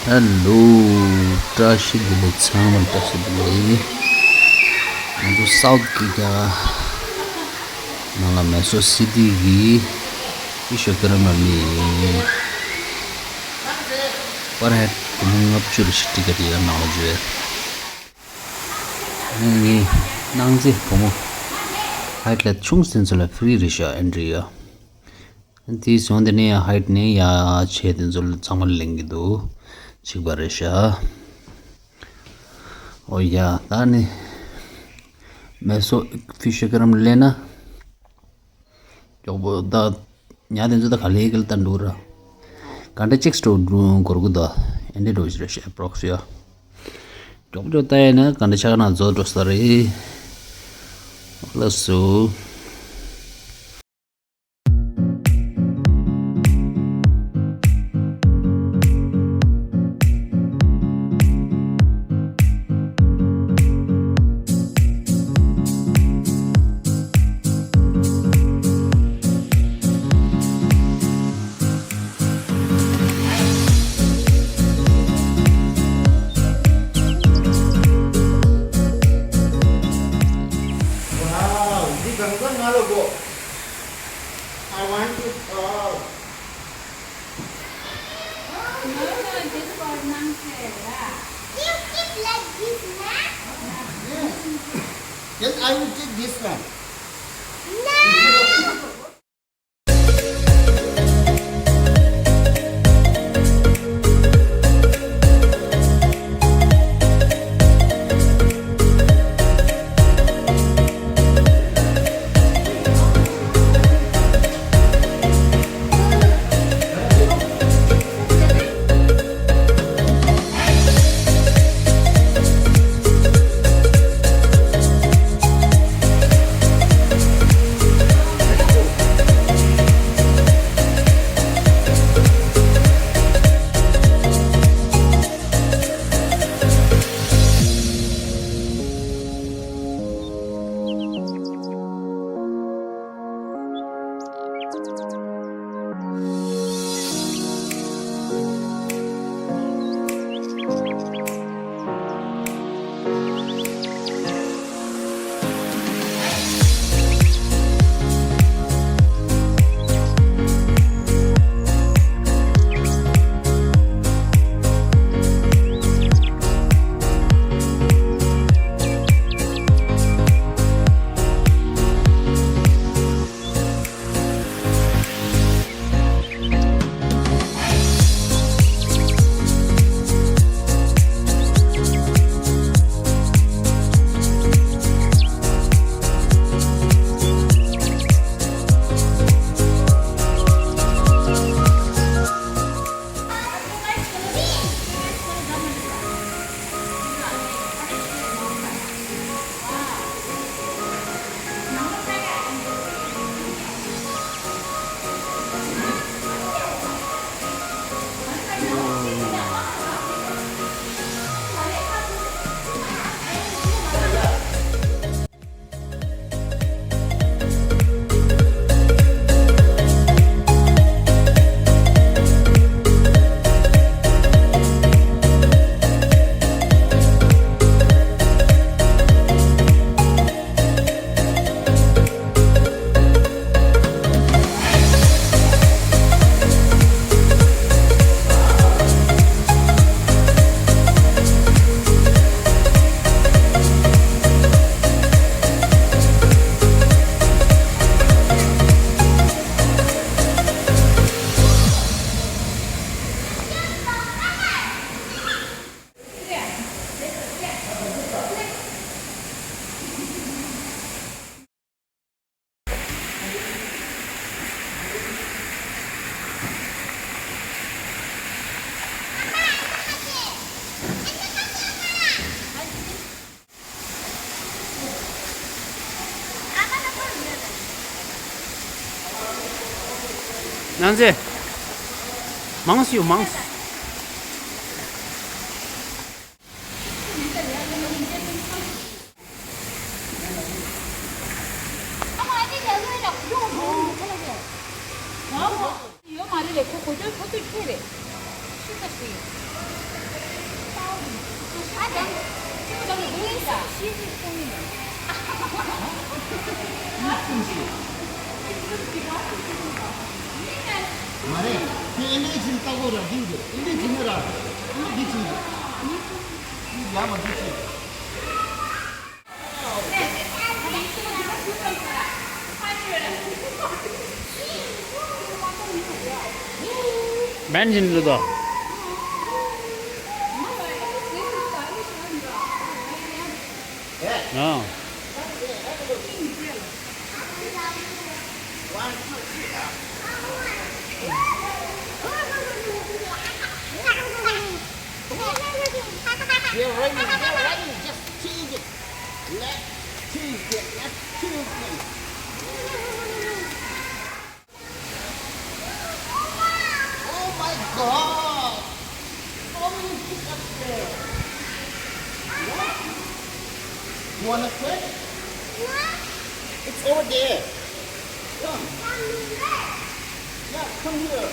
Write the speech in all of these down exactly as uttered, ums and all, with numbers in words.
ཧེ་ལོ། བཀྲ་ཤིས་བདེ་ལེགས། ཚང་མར་བཀྲ་ཤིས་བདེ་ལེགས། ང་ཚོ་སའུཐ་ཀོ་རི་ཡ་ནང་ལ་མེ་སོ་སི་ཊི་གི་ཕི་ཤི་ཨེ་ཀུ་རི་ཡམ་ལ་སླེབས་ཡིན། པར་ཧེཌ་སྒོར་མོ་ལྔ་བཅུ་རེད་ཤག་ཊི་ཀེ་ཊི་ཡར་ནང་ལ་འཛུལ་ཡས། ངའི་སྣང་ཚེ་བུ་མོ་ཧའིཊ་ལས་ཆུང་དེ་ཚོ་ལ་ཕི་རི་རེད་ཤག་ཨེན་ཊི་རི་ཡ། དེའི་བཟུང་དེ་ནས་ཡང་ཧའིཊ་ནས་ཡར་ཆེ་དེ་ཚོ་ཚང་མ་ལེན་གྱི་འདུག་གཅིག་པ་རེད་ཤག་ཨོ་ཡ། ད་ནི་མེ་སོ་ཕི་ཤི་ཨེ་ཀུ་རི་ཡམ་སླེབས་ན། མགྱོགས་པོ་ད་ཉ་དེ་ཚོ་ད་ག་ལེ་ག་ལེ་ད་འགྲོ་ར། གྷན་ཊ་གཅིག་སྤྲོ་འགྲོ་འགོར་གི་འདུག་ཨེ་འདྲ་འགྲོ་ཞིག་རེད་ཤག་ཨེ་པྲོག་སི་ཡ། མགྱོགས་པོ་ད་ཡིན་ན་གྷན་ཊ་ཕྱེད་ཀ་ནང་རྫོགས་འགྲོ་ས་རེད། ལགས་སོ། Wow, di ganga ngalo go. I want to fall. No, no, this for Nangse, yeah. You keep like this, na? Yeah. Then I will take this one. No! ནང་ཚེ། མང་སུ་ཡོད་མང་སུ། ཡོད་མ་རེད་ལས་ཁོ་གོ་ཆོད་ཁོ་ཚོས་ཁྱེད་རེད། མ་རེད། ཁྱོད་ཨེ་འདྲའི་ཕྱིར་ལྟ་གོ་ར་འདི་འདི་ཨེ་འདྲའི་ཕྱིར་ན་ར་ཨེ་འདྲའི་འདི་ཕྱིར་འདི་ཡ་མ་འདི་ཕྱིར། Benjamin Ludo. No. They're running, they're running, just change it. Let's change it, let's change it. Oh my God! So many fish up there. What? You wanna swim? It's over there. Come. Yeah, come here.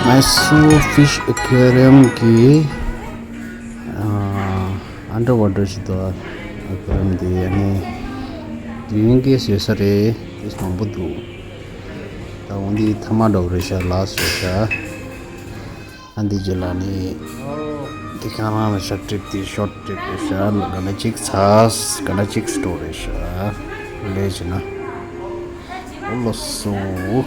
Mysore Fish Aquarium གི་ཨ་ཨན་ཌར་ཝ་ཊར་ཞིག་འདུག་ཨ་ཁུ་རམ་འདི་ཨ་ནི་དུས་ཡུན་གྱི་བཟོས་ས་རེད། ཏིས་མང་པོ་འདུག་ད་འོ་འདི་ཐ་མ་འདྲ་བོ་རེད་ཤག་ལ་བཟོས་ཤག་ཨ་འདི་རྗེས་ལ་ནི་འདི་གང་རང་རེད་ཤག་ཊིབ་འདི་ཤོར་ཊིབ་རེད་ཤག་ག་འདྲ་གཅིག་ཚ་ག་འདྲ་གཅིག་སྤྲོ་རེད་ཤག་ལས་བྱས་ན་འོ་ལོ་སོ།